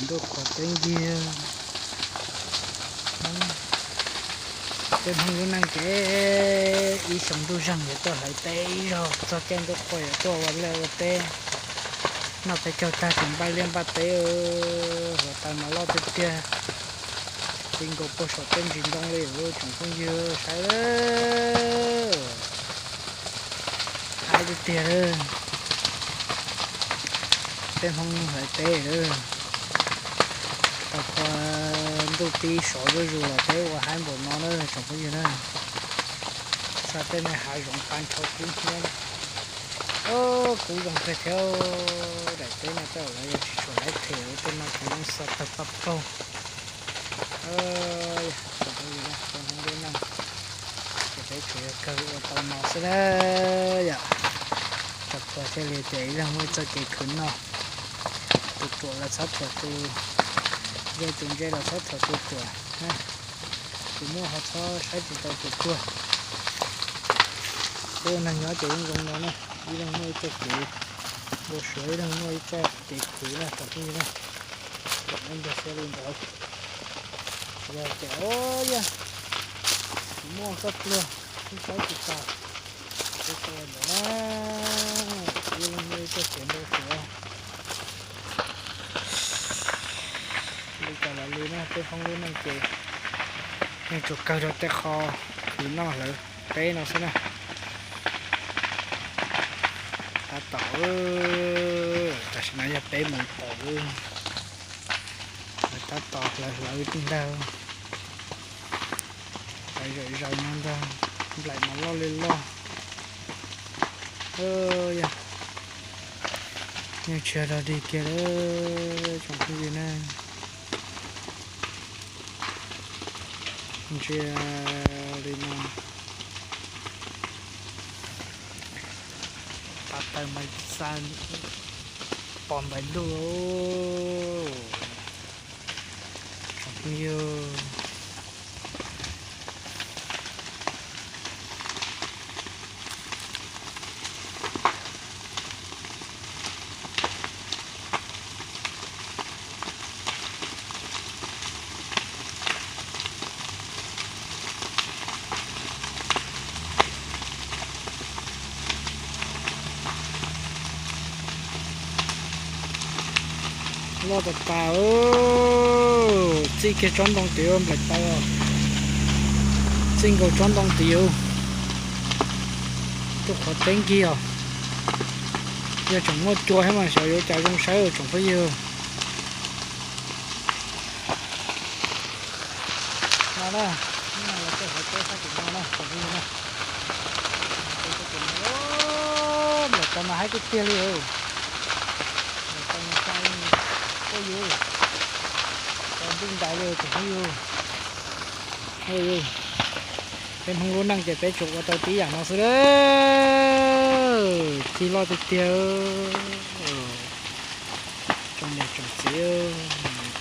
Ntuj qhuav teb ncig. Tej Hmoob lub neej ces ib xyoo ntuj zeeg yuav tuaj hlawv teb ib zaug, txog caij ntuj qhua yuav tuaj ua liaj ua teb, noj peb caug tag tseem npaj liaj npaj teb, hluav taws mas loj tiag tiag, ti nkaus puag saum tej ntsis ntoo li tsoom phooj ywg saib. Haib tiag tiag lawm. Peb Hmoob hlawv teb lawm. Tau qhua ntuj pib sov zuj zus los peb ua haib npaum no na tsoom phooj ywg na. Xa tej me hav zoov qab nrho kub hnyiab. Kub zoo kawg thiab. Daim teb no tej zaum lawv yuav tsis tshua laib them, tej no kuv yeej xa tawg paj paug. Tsoom phooj ywg, peb Hmoob lub neej ces peb tsuas yog kawg ua tau no xwb na yom. Txog qhua thiaj li tias ib leeg muaj ib txoj kev khwv noj. Tus ruam los txhob thuam tus, yog tus ntse los txhob thuam tus ruam. Tus muaj ho txhob saib tsis taus tus tuag. Peb ua neeg nyob ces yeej zoo no na, ib leeg muaj ib txoj kev ua suav, ib leeg muaj ib txoj kev khwv na tsoom phooj ywg na. Kom nej nrog siab li ntawd. Yog tias, o, yog kuv muaj koj pluag, kuv saib tsis taus, kuv tau ntawd na, ib leeg muaj ib txoj kev ua suav. Li cas los li na, peb Hmoob lub neej ces yeej tsuas kawg rau tej qho khwv noj hlawv teb no xwb na. Tab tom, tam sim no yog peb moos tawm, tab tom hlawv hlawv ntag. Hlawv zom zaws no ntag, nplaim mas loj li loj. Yog, yeej tsis yog dog dig kiag li tsoom phooj ywg na. Ntsia li no, tav taws mas xa pom ntais ntuj tsoom phooj ywg. Loj tas tas, txij kiag tsob ntoo tid nplaim tau, txij nkaus tsob ntoo tid. Ntuj qhuav teb ncig os. Yog tseem muaj cua thiab mas xyov yuav cas zoo saib tsoom phooj ywg. No na, hnub no lawv tuaj hlawv teb sab tim no na tsoom phooj ywg na. Nplaim tau mas haib tiag tiag li. Nplaim tau mas xa tuaj yus, tau ntuj ntais li tsoom phooj ywg. Peb Hmoob lub neej ces peb tsuas ua tau tib yam no xwb. Cig loj tiag tiag. Tsoom niam tsoom txiv,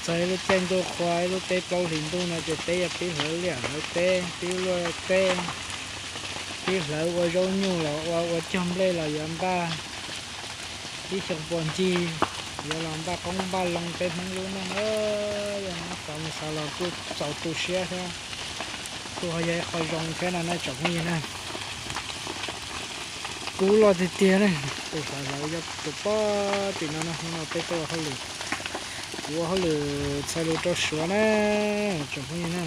txog ib lub caij ntuj qhua ib lub teb plaub hlis ntuj no ces peb yuav pib hlawv liaj hlawv teb, pib luaj teb, pib hlawv ua zaub nyuj los ua, ua cog nplej los yuav npaj ib xyoo puas ncig, yuav los npaj qoob npaj loo peb Hmoob lub neej. Yog hnub txaus mus xaus los kuj txaus tu siab thiab, kuj ho yog ib qho zoo thiab no na tsoom phooj ywg na. Kub loj tiag tiag ne, tus hlawv hlawv yog tus pog tim no no, hnub no peb tuaj ua hauj lwm, kuv ua hauj lwm txhais lus rau Suav na, tsoom phooj ywg na.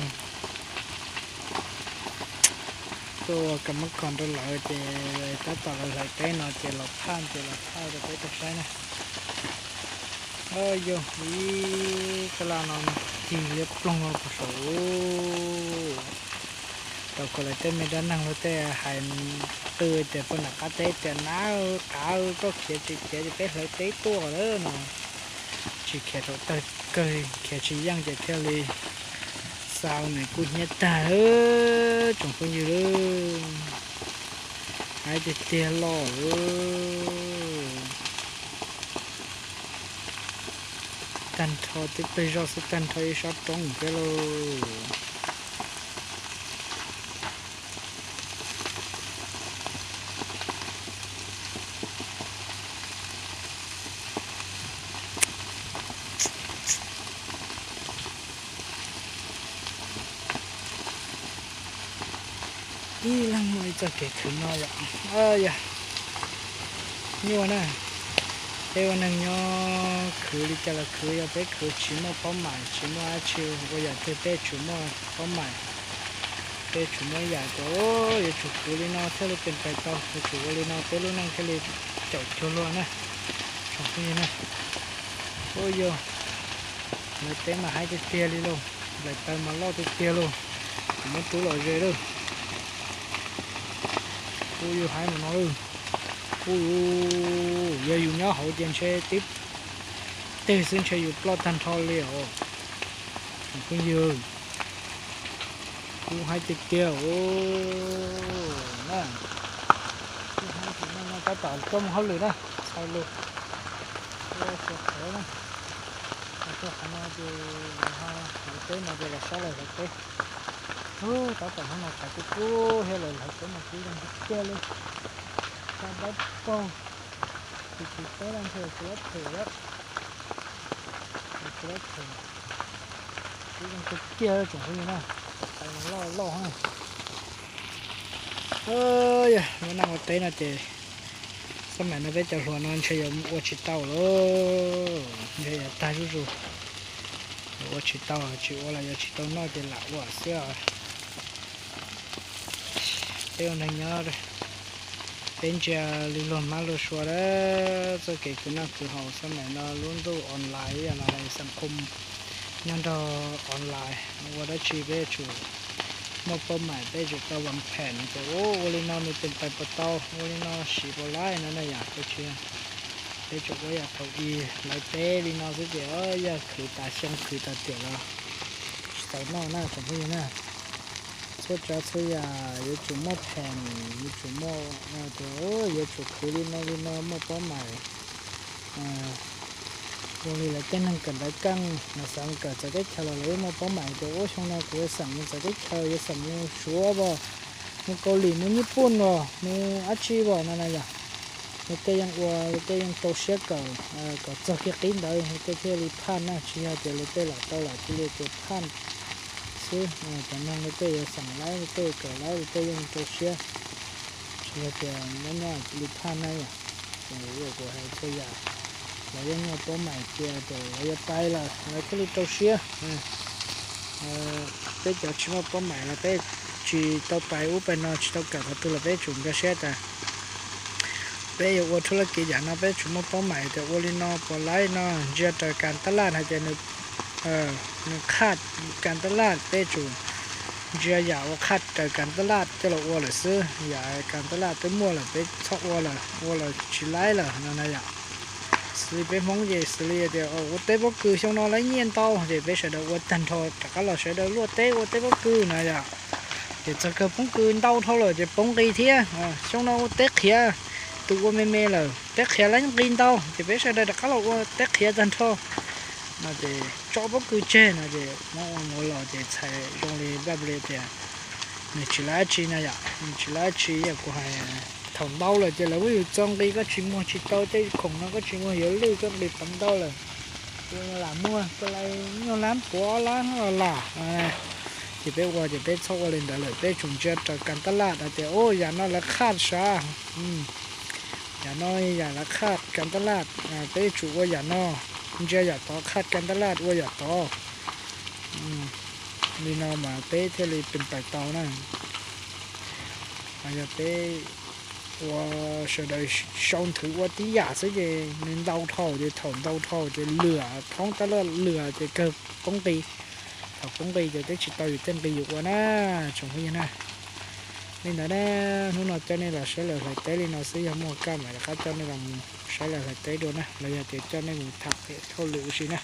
Tuaj ua kam mab kom rau lawv ces tab tom lawv hlawv teb no ces los phaj ces los phaj rau peb tau saib na. Yog ib kab laj no cig liab ploog no puag saum. Rau kom lawv tej me dab neeg luag tej hais qw tias puag nram qab teb tias nab qav koj khiav tsis khiav ces peb hlawv teb tuaj lawm no. Tsis khiav rau tawg kawg, khiav tsis yeej ces thiaj li xa nws kub hnyiab tag tsoom phooj ywg. Haib tiag tiag loj. Tag nrho tib pawg zog xwb, tag nrho ib sab roob thiab lauj. Ib leeg muaj ib txoj kev khwv no yom. Yog nyuaj na, peb ua neeg nyob khwv li cas los khwv, yog peb khwv tsis muaj paub maim tsis muaj dab tsi, ua yam twg peb tsum muaj paub maim, peb tsum muaj ib yam tias yuav tsum khwv li no thiaj li pes pais tau, yuav tsum ua li no peb lub neej thiaj li caum cuag luag na. Tsoom phooj ywg na, ub yog, lawv teb mas haib tiag tiag li lauj, nplaim taws mas loj tiag tiag lauj, kuv muab rub los ze lawm. Ub yog haib mus no lawm. Ub, yog yus nyob hauv ces ntshe tib teg xwb ntshe yus ploj tag nrho li os. Tsoom phooj ywg, kub haib tiag tiag os na. Tab tom tuaj mus hauj lwm na, txhais lus, tuaj qhov na, tuaj qhov no ces lawv ho hlawv teb no ces los saib lawv hlawv teb. Ub, tab tom hnub no tshav kub kub thiab lawv hlawv teb mas kub zoo tiag tiag li. Txhaj dawb paug, tus tiv teb no ntshe tsis laib them lawm, tsis laib them, kub zoo tiag tiag tsoom phooj ywg na, tais loj loj na. Yog lub neej ua teb no ces xab maim no peb cov hluas no ntshe yuav ua tsis tau lawm, ntshe yuav tag zuj zus, yuav ua tsis tau, tsis ua los yuav tsis tau noj ces lam ua xwb os. Peb ua neeg nyob, peb ntsia li luag hmab luag sua lawm, txoj kev khwv noj khwv haus xab maim no lub ntuj online ib yam los hais xam khom nyob nrog online, ua dab tsi peb yuav tsum muaj paub maim, peb yuav tsum tau vam phem tias ua li no nws pes pais puas tau, ua li no siv puas laib no na yom. Peb tsis, peb tsuas ua yam thaum ub hlawv teb li no xwb ces yog khwv tas xyoo khwv tas tiam los tsis tau noj na tsoom phooj ywg na. Txhua tsav txhua yam yuav tsum muaj phem, yuav tsum muaj tias yuav tsum khwv li no li no muaj paub maim. Zoo li lawv tej neeg kawm ntawv keej mas xav mus kawm txawv teb chaws los lawv yeej muaj paub maim tias ua xyoo no kuv yuav xeem mus txawv teb chaws, yuav xeem mus Suav os, mus Kaus Lim, mus Nyij Pooj os, mus dab tsi os no na yom. Lawv tej yeej ua, lawv tej yeej rau siab kawm kom txog kiag qib ntawd lawv tej thiaj li phaj na, tsis yog tias lawv tej lam tau lam cia li ces phaj xwb. Cov neeg lawv tej yuav xeem laib, lawv tej kawm laib, lawv tej yeej rau siab, tsis yog tias nyob nyob cia li phaj na yom. Ces kuv hais txhua yam lawv yeej muaj paub maim tias lawv yuav pais lawm lawv thiaj li rau siab. Peb cov tsis muaj paub maim los peb tsis tau pais ub pais no, tsis tau kawm qhov twg los peb tsum nkag siab tas peb yuav ua thub laj kiv yam no, peb tsum muaj paub maim tias ua li no puas laib no, ntsia raws kas tab laj hais tias nws, nws qhaj kas tab laj, peb tsum ntsia yam uas qhaj raws kas tab laj coj los ua lawm xwb. Yam kas tab laj twb muaj lawm peb txhob ua lawm, ua los tsis laib lawm no na yom. Xws li peb Hmoob ces xws li tias ua teb pob kws xyoo no laib nyiaj ntau ces peb sawv daws ua tag nrho rov qab los sawv daws luaj teb ua teb pob kws na yom. Ces txog kawg pob kws ntau dhau lawm ces poob nqi thiab. Xyoo no ua teb qhiav, tus ua me me lawm teb qhiav laib nqi ntau ces peb sawv daws rov qab los ua teb qhiav tag nrho no ces tso pob kws tseg no ces muab ua mus los ces txhais zoo li npaj li tias nws tsis laib dab tsi na yom, nws tsis laib dab tsi yom. Kuv hais thaum ntau lawm ces lawv muab yus txo nqi koj tsis muag tsis tau tej khoom no koj tsis muag yuav lwj koj nqis pov ntau lawm. Lam muag koj lais nyuag lab puav lab los lam. Ces peb ua ces peb txhob ua li ntawd lawm, peb tsum ntsia raws kas tab laj hais tias ua yam no lawv qhaj sav, yam no yam lawv qhaj kas tab laj, peb tsum ua yam no, ntsia yam tod qhaj kas tab laj ua yam tod. Li no mas peb thiaj li pes pais tau na. Yog peb ua sawv daws sau nthwv ua tib yam xwb ces nws ntau dhau ces thaum ntau dhau ces lwam thoob tab laj lwam ces kawg poob nqi. Thaum poob nqi ces twb tsis tau yus tej nqi yus ua na, tsoom phooj ywg na. Li ntawd na, hnub no coj nej los saib lawv hlais teb li no xwb, yog muaj kaj mam rov qab coj nej los saib lawv hlais teb dua na, los yog tias coj nej mus tham pem hauj lwm ua si na.